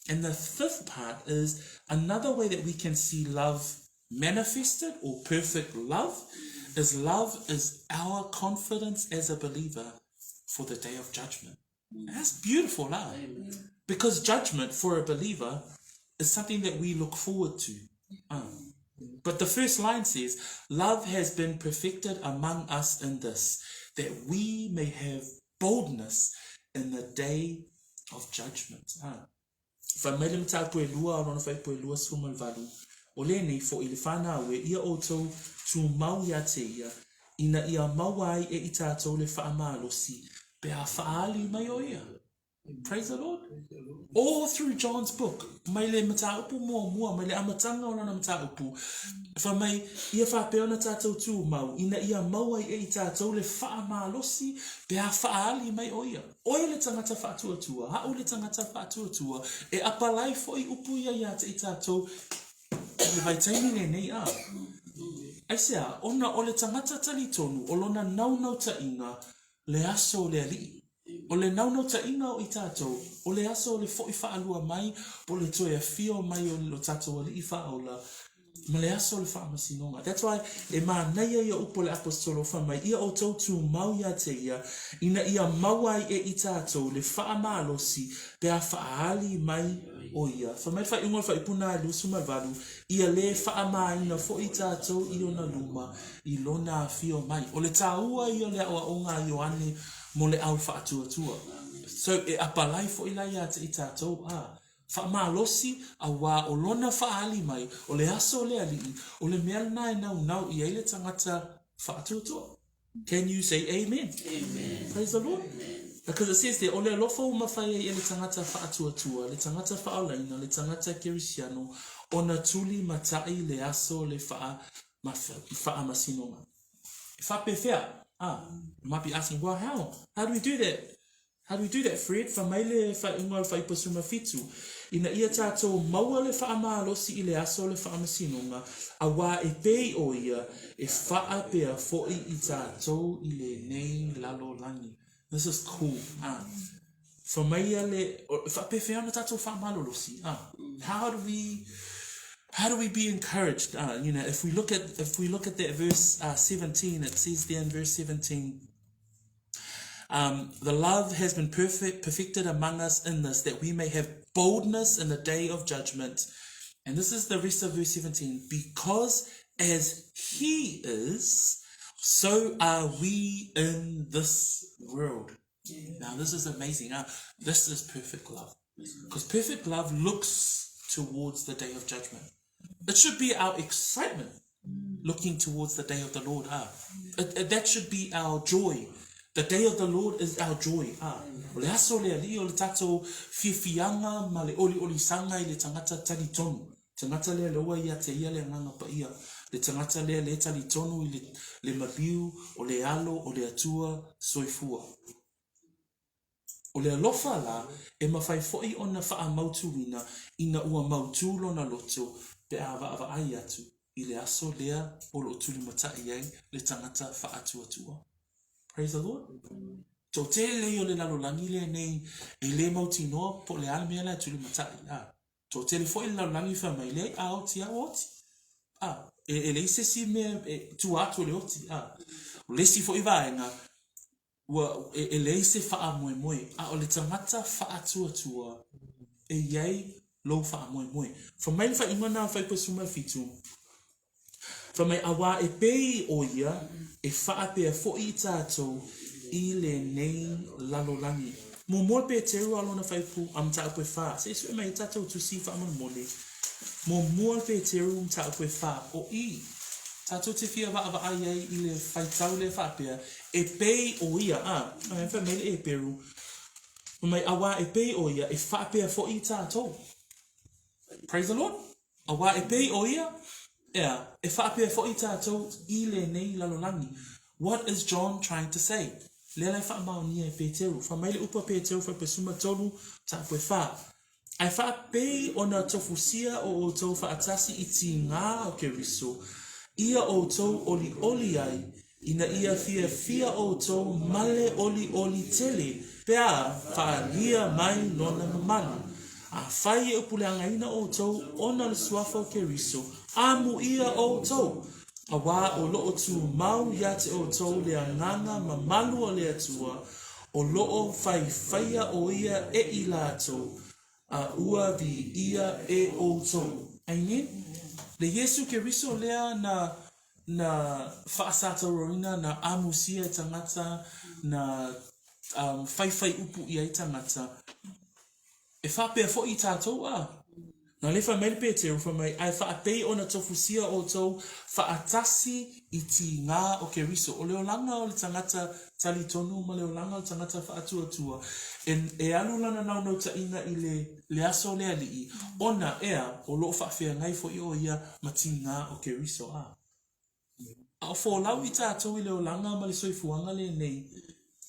A: And the fifth part is another way that we can see love manifested or perfect love is love is our confidence as a believer for the day of judgment. And that's beautiful, huh? Because judgment for a believer is something that we look forward to. But the first line says, Love has been perfected among us in this, that we may have boldness in the day of judgment. Ah. Fai mai le mataupu e lua o lona fuaiupu e 28, O lenei foʻi le fanau e ia ʻoutou tumau iā te ia, ina ia maua ai e i tātou le faamalosi pe a faaali mai ʻo ia. Praise the Lord. All through John's book, mai le mataupu muamua, mai le amataga o lana mataupu, fai mai, ia faapea ona tātou tumau, ina ia maua ai e i tātou le faamalosi pe a faaali mai ʻo ia. ʻOe le tagata faatuatua, aʻu le tagata faatuatua, e apalai foʻi upu ia iā te i tātou i le vaitaimi lenei, a. Aisea, ona o le tagata talitonu o lona naunautaiga le aso o le Alii. O le naunautaiga o i tātou, o le aso o le foʻi faalua mai po o le toe afio mai o lo tātou Alii Faaola, ma le aso o le faamasinoga. That's why e manaia ia upu a le Aposetolo fai mai, Ia outou tumau iā te ia, ina ia maua ai e i tātou le faamalosi pe a faaali mai ʻo ia. Fai mai le faaiuga o le faaiupuna 28, Ia lē faamāina foʻi tātou i ona luma i lona afio mai. O le tāua ia o le aʻoaʻoga a Ioane mo le au faatuatua. So e apalai foʻi la iā te i tātou, a. Faamalosi, auā o lona faaali mai, o le aso o le Alii, o le mea lena e naunau i ai le tagata faatuatua. Can you say amen? Amen. Praise the Lord. Amen. Because it says there, o le alofa ua mafai ai e le tagata faatuatua, le tagata faaolaina, le tagata kerisiano, ona tuli matai le aso o le faa, faamasinoga. E faapefea? Ah, you might be asking, well, how? How do we do that? How do we do that, Fred? Fai mai le faaiuga o le Fuaiupu 17, Ina ia tātou maua le faamalosi i le aso o le faamasinoga, auā e pei ʻo ia e faapea foʻi i tātou i lenei lalolagi. This is cool, ah. Fai mai ia le, e faapefea ona tātou faamalolosi, ah. How do we, how do we be encouraged, ah, you know, if we look at, if we look at that verse 17, it says there in verse 17, Um, the love has been perfect, perfected among us in this, that we may have boldness in the day of judgment. And this is the rest of verse 17. Because as he is, so are we in this world. Yeah. Now, this is amazing. Uh, this is perfect love. Because perfect love looks towards the day of judgment. It should be our excitement looking towards the day of the Lord. Ah. It, it, that should be our joy. The day of the Lord is our joy. Ah. O le aso le alii o le tatou fiafiaga ma le oliolisaga i le tagata talitonu. Tagata lea le ua ia te ia le agaga paia. Le tagata lea le talitonu i le, le maliu o le alo o le Atua soifua. O le alofa la, e mafai foʻi ona faamautuina ina ua mautū lona loto pe a vaavaai atu i le aso lea o lo o tulimataʻi ai le tagata faatuatua. Praise the Lord. Toatele o le lalolagi lenei e le mautinoa po o le a le mea la e tulimataʻi. A, toatele foʻi le lalolagi fai mai, leai, a oti a ua oti. A, e, e leai se isi mea e tua atu o le oti. A, o le isi foʻi vaega, Ua, e, e leai se faamoemoe, a o le tagata faatuatua e i ai lou faamoemoe. Fai mai le faaiuga na Fuaiupu 17, fai mai, Auā e pei ʻo ia e faapea foʻi i tātou i lenei lalolagi. Muamua Peteru a lona fuaiupu a mataupu e whā. Se i sue mai e tātou tusi faamolemole. Muamua Peteru mataupu e whā. O i, tātou te fia vaavaai ai i le faitau lea faapea, E pei ʻo ia, a, fai mai le Eperu, fai mai, auā e pei ʻo ia, e faapea foʻi i tātou. Praise the Lord. Auā e pei ʻo ia, ea, e faapea foʻi tātou i lenei lalolagi. What is John trying to say? Lea la e faamaonia e Peteru. Fai mai le upu a Peteru, fuaiupu 13, mataupu e whā. Ae faapei ona tofusia o outou faatasi i tīgā o Keriso, ia outou olioli ai, ina ia fiafia outou ma le olioli tele pe a faalia mai lona mamalu. Afai e upuleagaina ʻoutou ona le Suafa o Keriso, amuia ʻoutou, auā o loʻo tumau iā te ʻoutou le agaga mamalu o le Atua, o loʻo faifaia ʻo ia e i lātou, a ua viia e ʻoutou. Amen. Le Iesu Keriso lea na na faasatauroina, na amusia e tagata, na um, faifai upu ʻia ai tagata. E faapea foi i tatou a? Na lea fai mai le Peteru, fai mai, Ae faapei ona tofusia outou faatasi i tigā o Keriso. O le olaga o le tagata talitonu ma le olaga o le tagata faatuatua, e, e alu lana naunautaiga i le, le aso o le Alii, ona, ea, o lo o faafeagai foi o ia ma tigā o Keriso a. A o folau i tatou i le olaga ma le soifuaga lenei,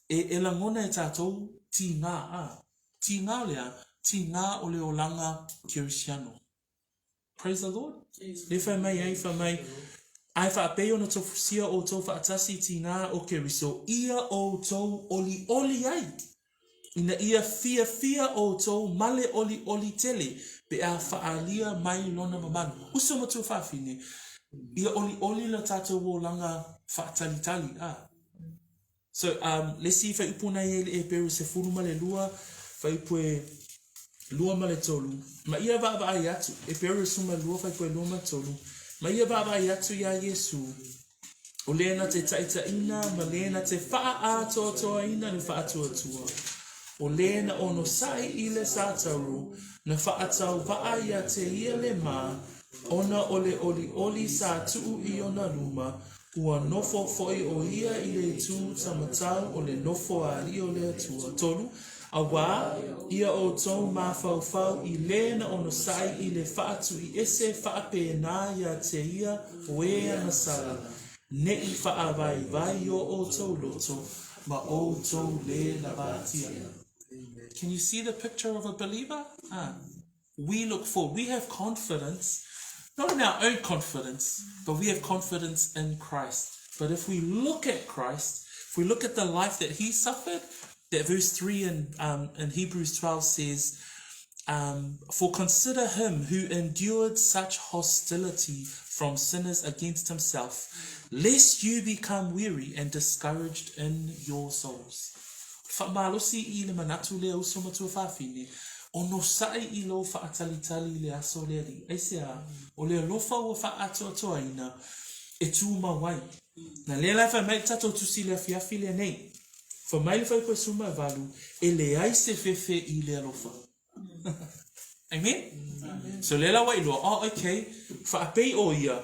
A: e, e lagona e tatou tigā, a. Tigā o le a? Tigā o le olaga Kerisiano. Praise the Lord. Le fai mai ai, fai mai, Ae faapei ona tofusia outou faatasi i tigā o Keriso, ia outou olioli ai. Ina ia fiafia outou ma le olioli tele pe a faaalia mai lona mamalu. Uso ma tuafafine, ia olioli lo tatou olaga faatalitali, a. So, um, le isi fuaiupu na i ai le Eperu 12, fuaiupu e 2 ma le 3, ma ia vaavaai atu, Eperu 12, fuaiupu e 2 ma le 3, ma ia vaavaai atu iā Iesū, O lē na te taitaiina ma lē na te faaatoatoaina le faatuatua. O lē na onosai i le satauru, na faatauvaa ia te ia le mā, ona o le olioli sa tuu i ona luma, ua nofo foi o ia i le itu tamatau o le nofo a alii o le Atua. 3, Auā, ia outou mafaufau i lē na onosai i le faatuiese faapēnā ia te ia o e ana sala, neʻi faavaivai o outou loto ma outou lē lavatia. Can you see the picture of a believer? Ah. We look forward. We have confidence, not in our own confidence, but we have confidence in Christ. But if we look at Christ, if we look at the life that he suffered, that verse 3 in, um, in Hebrews 12 says, um, For consider him who endured such hostility from sinners against himself, lest you become weary and discouraged in your souls. Faamalosi i le manatu lea uso ma tuafafine, onosai i lou faatalitali i le aso o le Alii. Aisea? O le alofa ua faaatoatoaina e tumau ai. Na lea la e fai mai le tatou tusi i le afiafi lenei, Fai mai le Fuaiupu 18, E leai se fefe i le alofa. Amen? So lea la ua iloa, oh okay, faapei ʻo ia,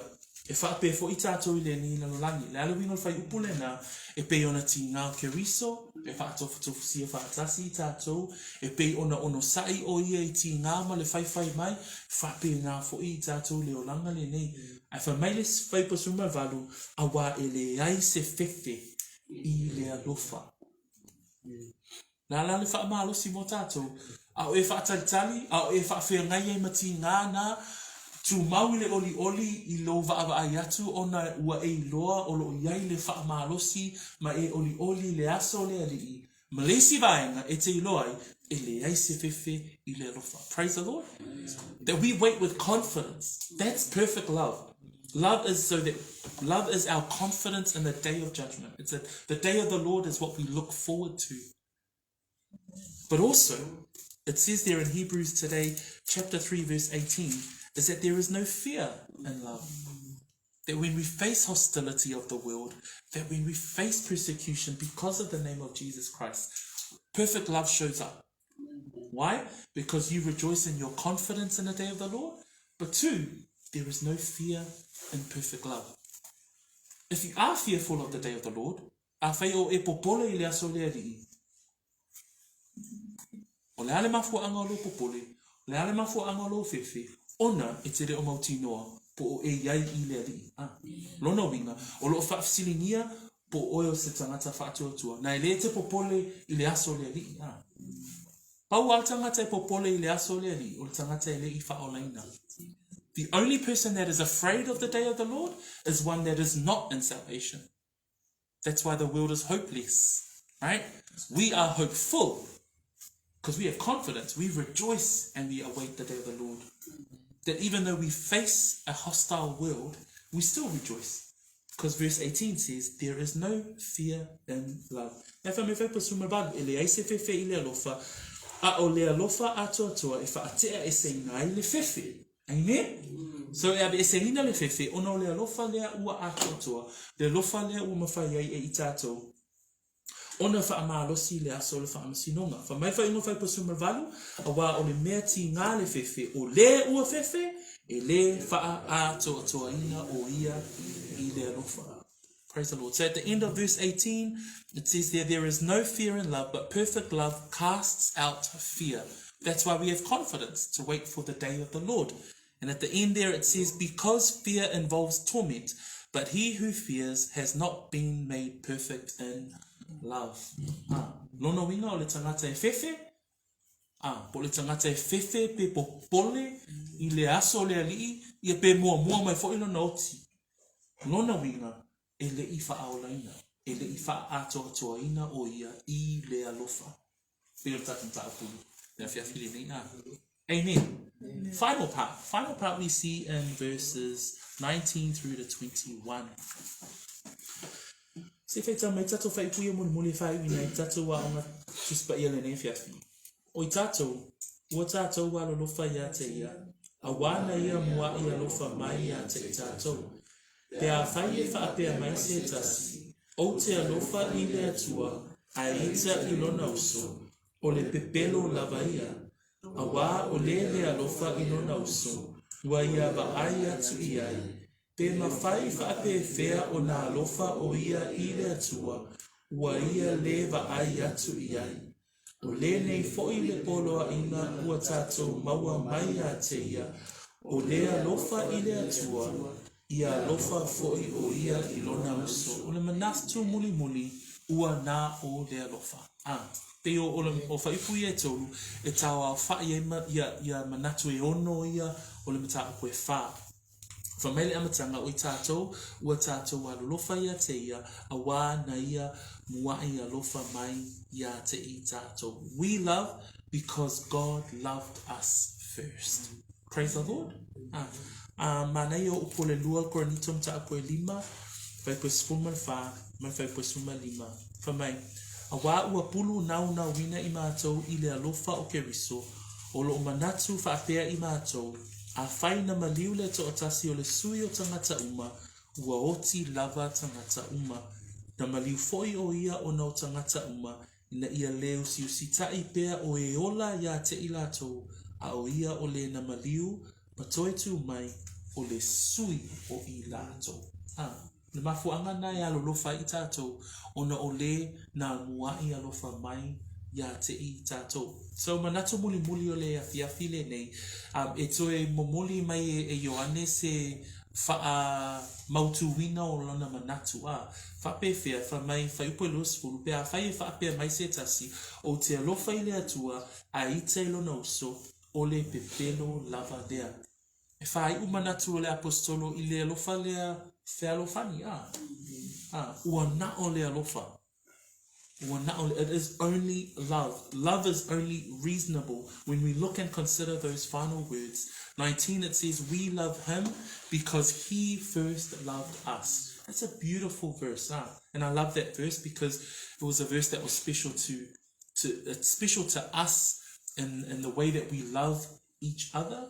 A: e faapea foi tatou i lenei lalolagi. Le a le uiga o le fuaiupu lenā, e pei ona tigā o Keriso, e faatofutofusia faatasi i tatou, e pei ona onosai ʻo ia i tigā ma le faifai mai, faapena foi i tatou i le olaga lenei. Ae fai mai le isi fuaiupu 18, auā e leai se fefe i le alofa. Na la le faamalosi mo tatou, a o e faatalitali, a o e faafeagai ai ma tigā na, tumau i le olioli i lou vaavaai atu ona ua e iloa o lo o i ai le faamalosi ma e olioli i le aso o le Alii, ma le isi vaega e te iloa ai, e leai se fefe i le alofa. Praise the Lord. That we wait with confidence. That's perfect love. Love is so that love is our confidence in the day of judgment. It's a, the day of the Lord is what we look forward to. But also, it says there in Hebrews today, chapter 3, verse 18, is that there is no fear in love. That when we face hostility of the world, that when we face persecution because of the name of Jesus Christ, perfect love shows up. Why? Because you rejoice in your confidence in the day of the Lord. But two, there is no fear in perfect love. If you are fearful of the day of the Lord, afai o e popole i le aso o le Alii, o le a le mafuaaga o lou popole, o le a le mafuaaga o lou fefe, ona e te le o mautinoa po o e i ai i le Alii. A. Lona uiga, o lo o faafesiligia po o oe o se tagata faatuatua, na e le te popole i le aso o le Alii. A. Pau a le tagata e popole i le aso o le Alii, o le tagata e le i faaolaina. The only person that is afraid of the day of the Lord is one that is not in salvation. That's why the world is hopeless, right? We are hopeful. Because we have confidence, we rejoice and we await the day of the Lord. That even though we face a hostile world, we still rejoice. Because verse 18 says, There is no fear in love. E wha me whai pa suma e leai se fefe i le alofa, a o le alofa atoatoa e whaatea e se ina ai le fefe. Amen? So e aveeseina le fefe, ona o le alofa lea ua atoatoa, le alofa lea ua mafai ai e i tātou, ona faamalosi le aso o le faamasinoga. Fai mai faaiuga 58, Auā o le mea tīgā le fefe, o lē ua fefe, e lē faaatoatoaina ʻo ia i le alofa. Praise the Lord. So at the end of verse 18, it says there, there is no fear in love, but perfect love casts out fear. That's why we have confidence to wait for the day of the Lord. And at the end there it says, because fear involves torment, but he who fears has not been made perfect in love. Ah, lona uiga o le tagata e fefe, ah, po o le tagata e fefe pe popole i le aso o le alii, ia pe muamua mai foi lona oti. Lona uiga, e le i faaolaina, e le i faaatoatoaina ʻo ia i le alofa. Pei o le tatou mataupu i le afiafi lenei, a. Amen. Final part. Final part we see in verses 19 through to 21. Se whaitau mai tatou whaipuia molimoli e whāiuina ai tatou aoga Tusi Paia lenei afiafi. O i tatou, ua tatou alolofa ia te ia, auā na ia muaʻi alofa mai ia te i tatou. Pe afai e faapea mai se tasi, Ou te alofa i le Atua, ae ita i lona uso, o le pepelo lava ia. Auā o lē le alofa i lona uso, ua ia vaai atu i ai. Pe mafai faapefea ona alofa ʻo ia i le Atua, ua ia lē vaai atu i ai. ʻO lenei foi le poloaiga ua tatou maua mai ia te ia, ʻo le alofa i le Atua, ia alofa foi ʻo ia i lona uso. O le manatu mulimuli, ua na o le alofa. A, pei o, o, o faaiupu ia e tolu, e tauaofaʻi ai ma, ia, ia manatu e ono ia o le mataupu e fa. Fai mai le amataga, o i tatou, ua tatou alolofa ia te ia, auā na ia muaʻi alofa mai ia te i tatou. We love because God loved us first. Praise the Lord. A, a manaia o upu o le lua Korinito mataupu e lima, fuaiupu e 14, ma le fuaiupu e 15. Fai mai, Auā ua pulu naunauina i matou i le alofa o Keriso, o loo manatu faapea i matou, Afai na maliu le toatasi o le sui o tagata uma, ua oti lava tagata uma. Na maliu foi ʻo ia ona o tagata uma, ina ia lē usiusitaʻi pea ʻo e ola iā te i latou, a ʻo ia ʻo lē na maliu ma toe tū mai ʻo le sui o i latou. A, le mafuaaga na e alolofa ai i tatou, ona o lē na muaʻi alofa mai iā te i tatou. So, manatu mulimuli o le afiafi lenei, um, e toe momoli mai e, e Ioane se faamautūina o lona manatu, a, faapefea, fai mai, fuaiupu e 20, pe afai e faapea mai se tasi, ou te alofa i le Atua, a ita i lona uso, o le pepelo lava lea. E faaiu manatu o le Aposetolo i le alofa lea fealofani, a, a, ua na o le alofa. Ua na o le, it is only love. Love is only reasonable when we look and consider those final words. 19, it says, we love him because he first loved us. That's a beautiful verse, huh? And I love that verse because it was a verse that was special to, to it's special to us in, in the way that we love each other.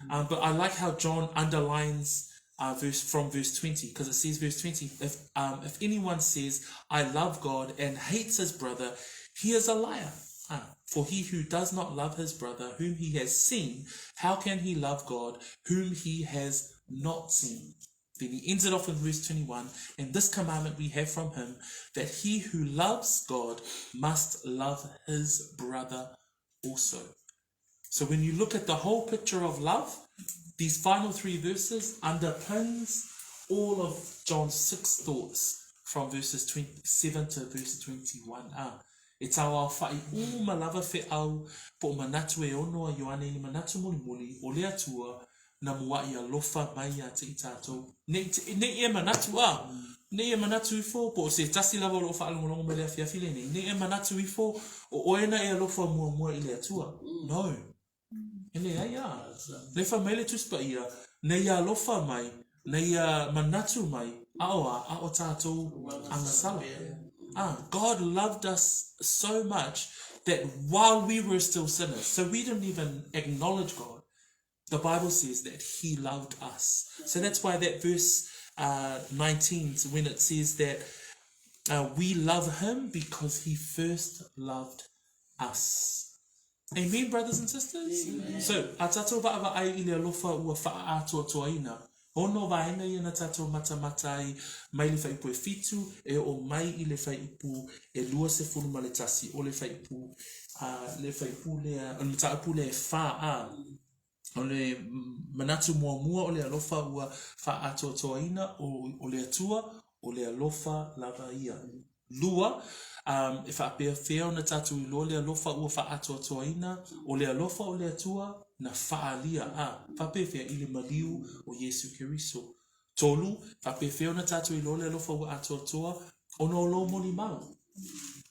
A: Um, but I like how John underlines uh, verse from verse 20 because it says verse 20 if um, if anyone says I love God and hates his brother he is a liar ah, for he who does not love his brother whom he has seen how can he love God whom he has not seen then he ends it off in verse 21 and this commandment we have from him that he who loves God must love his brother also So when you look at the whole picture of love, these final three verses underpins all of John's six thoughts from verses 27 to verse 21. Ah, e tauaofaʻi uma lava feʻau po o manatu e ono a Ioane i le manatu mulimuli o le Atua. na muaʻi alofa mai iā te i tātou. Nei, nei e manatu, a, nei e manatu ifo, po o se tasi lava o loo faalogologo mai le afiafi lenei, nei e manatu ifo, o oe na e alofa muamua i le Atua. No. E leai a. Le fai mai le Tusi Paia, na ia alofa mai, na ia manatu mai, a o a, a o tātou agasala. Ah, God loved us so much that while we were still sinners, so we didn't even acknowledge God, the Bible says that he loved us. So that's why that verse uh, 19, when it says that uh, we love him because he first loved us. Amen, brothers and sisters? Amen. So, a tātou vaavaai i le alofa ua whaaatoatoaina. Ono vaenga ia na tātou matamata ai mai le whaipu e fitu, e o mai i le whaipu e 21, o le whaipu, uh, le whaipu lea, o le mataupu lea e wha a. O le manatu muamua o le alofa ua whaatoatoaina o, o le Atua, o le alofa lava ia. Lua, um, e whaapeawhea ona tātou iloa le alofa ua whaatoatoaina, o le alofa o le Atua na whaalia, a, whaapewhea i le maliu o Iesu Keriso. Tolu, whaapewhea ona tātou iloa le alofa ua atoatoa, ona o lou molimau.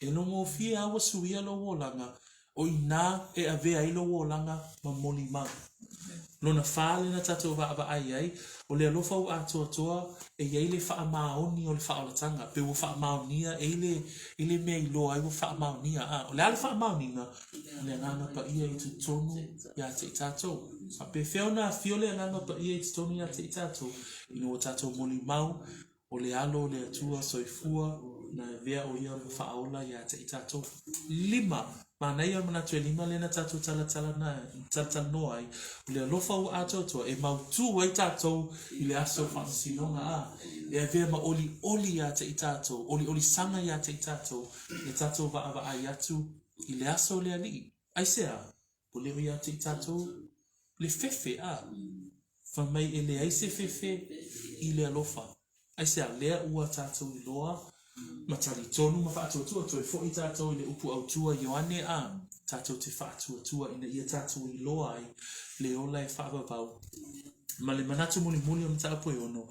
A: E logofie a ua suia lou olaga, o inā e avea ai lou olaga ma molimau. Lona whā lena tātou vaavaai ai, o le alofa ua atoatoa e iai le whaamaoni o le whaolatanga, pe ua whaamaonia e i le, i le mea iloa ai ua whaamaonia, a, o le a le whaamaoniga, o le Agaga Paia i totonu iā te i tātou. A pēwhea ona awhio le Agaga Paia i totonu iā te i tātou, ina ua tātou molimau, O le alo o le Atua soifua na avea o ia ma faaola iā te i tātou. Lima, manaia o le manatu e lima lea na tātou talatala na, talatalanoa ai, o le alofa ua atoatoa e mautū ai tātou i le aso faamasinoga, ā, e avea ma olioli iā te i tātou, olioli sanga iā te i tātou, e tātou vaavaai atu i le aso o le Alii. Aisea? Ua leo iā te i tātou le fefe, ā, fai mai e leai se fefe i le alofa. Aisea, lea ua tātou iloa ma talitonu ma faatuatua, toe foʻi tātou i le upu autua Ioane, ā, tātou te faatuatua ina ia tātou iloa ai le ola e faavavau. Ma le manatu mulimuli o mataupu e ono,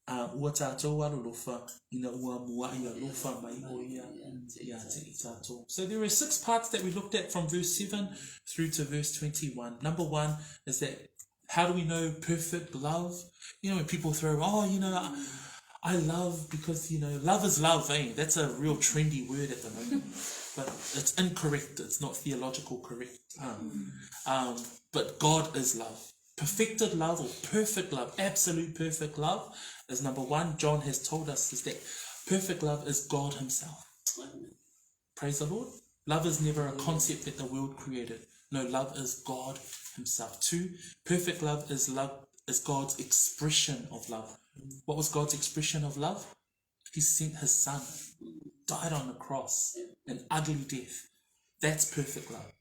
A: ā, ua tātou alolofa ina ua muaʻi alofa mai ʻo ia iā te i tātou. So there are six parts that we looked at from verse 7 through to verse 21. Number one is that how do we know perfect love? You know, when people throw, oh, you know, I, I love because, you know, love is love, eh? That's a real trendy word at the moment. But it's incorrect. It's not theological correct. Um, um, but God is love. Perfected love or perfect love, absolute perfect love, is number one. John has told us is that perfect love is God Himself. Praise the Lord. Love is never a concept that the world created. No, love is God Himself. Two, perfect love is love is God's expression of love. What was God's expression of love? He sent his son, died on the cross, an ugly death. That's perfect love.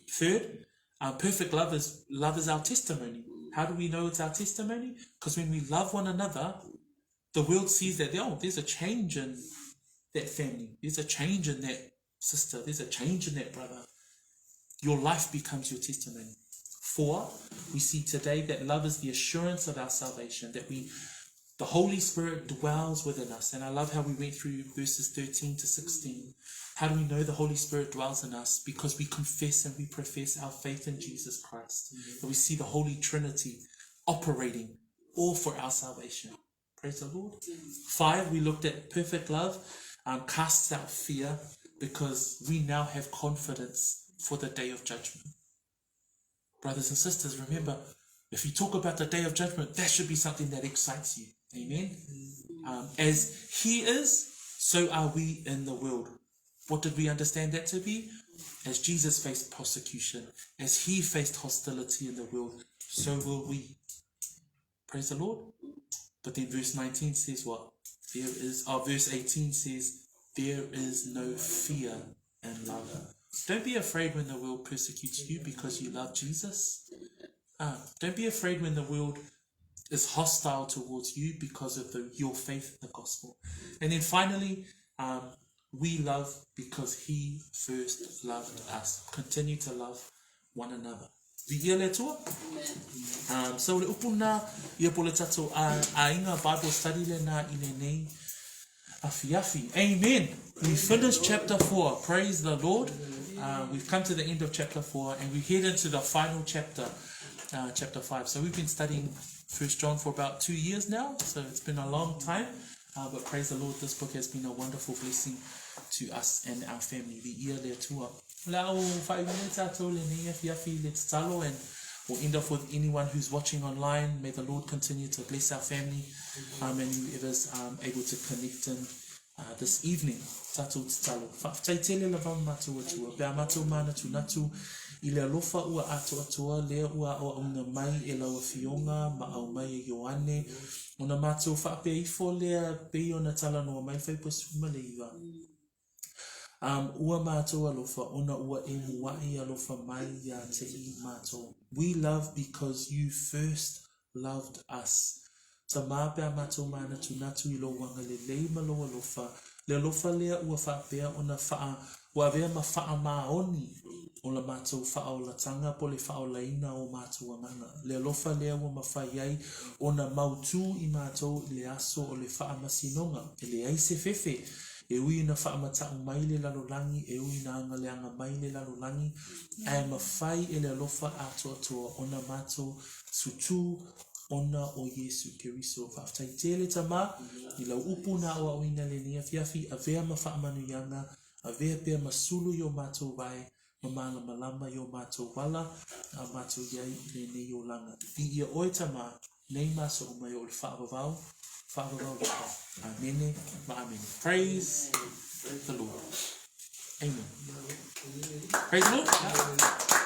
A: Third, uh, perfect love is love is our testimony. How do we know it's our testimony? Because when we love one another, the world sees that oh, there's a change in that family. There's a change in that sister. There's a change in that brother. Your life becomes your testimony. Four, we see today that love is the assurance of our salvation, that we the Holy Spirit dwells within us. And I love how we went through verses 13 to 16. How do we know the Holy Spirit dwells in us? Because we confess and we profess our faith in Jesus Christ. Mm-hmm. And we see the Holy Trinity operating all for our salvation. Praise the Lord. Five, we looked at perfect love um, casts out fear because we now have confidence for the day of judgment. Brothers and sisters, remember, if you talk about the day of judgment, that should be something that excites you. Amen. Um, as He is, so are we in the world. What did we understand that to be? As Jesus faced persecution, as He faced hostility in the world, so will we. Praise the Lord. But then verse 19 says what? There is, oh, verse 18 says, there is no fear in love. Don't be afraid when the world persecutes you because you love Jesus. Uh, don't be afraid when the world is hostile towards you because of the, your faith in the gospel. And then finally, um, we love because he first loved us. Continue to love one another. Viia le Atua. Um, so le upu na, ia po le tatou aiga Bible study le na i lenei afiafi. Amen. We finished chapter 4. Praise the Lord. Uh, we've come to the end of chapter 4 and we head into the final chapter, uh, chapter 5. So we've been studying First John for about two years now, so it's been a long time. Uh, but praise the Lord, this book has been a wonderful blessing to us and our family. Viia le Atua. O le a ou faaiu nei tātou lenei afiafi i le tatalo and we'll end off with anyone who's watching online. May the Lord continue to bless our family um, and whoever's um, able to connect in uh, this evening. Tātou tatalo. Whaafetai tele lava mātou atua. Pe a mātou mānatunatu i le alofa ua atoatoa lea ua aoaoina mai e lau afioga ma au mai e Ioane. Ona mātou whaapea ifo lea pei ona talanoa mai 19. Um, ua mātou alofa ona ua e muaʻi alofa mai iā te i mātou. We love because you first loved us. Tamā pe a mātou mānatunatu i lou agalelei ma lou alofa, le alofa lea ua faapea ona whaa, ua avea ma faamaoni o la mātou faaolatanga po le faaolaina o mātou agaga. Le alofa lea ua mafai ai ona mautū i mātou i le aso o le faamasinoga, e leai se fefe, E ui ina faamata'u mai le lalolagi, e ui ina agaleaga mai le lalolagi, ae mafai e le alofa atoatoa ona matou tutū ona o Iesu Keriso. Faafetai tele Tamā i lau upu na aoaoina lenei afiafi, avea ma faamanuiaga, avea pea ma sulu i o matou vae, ma malamalama i o matou ala a matou i ai i lenei olaga. Viia oe Tamā, nei ma aso uma e oo i le faavavau, faavavau lava. Amene ma amene. Praise the Lord. Amen. Praise the Lord.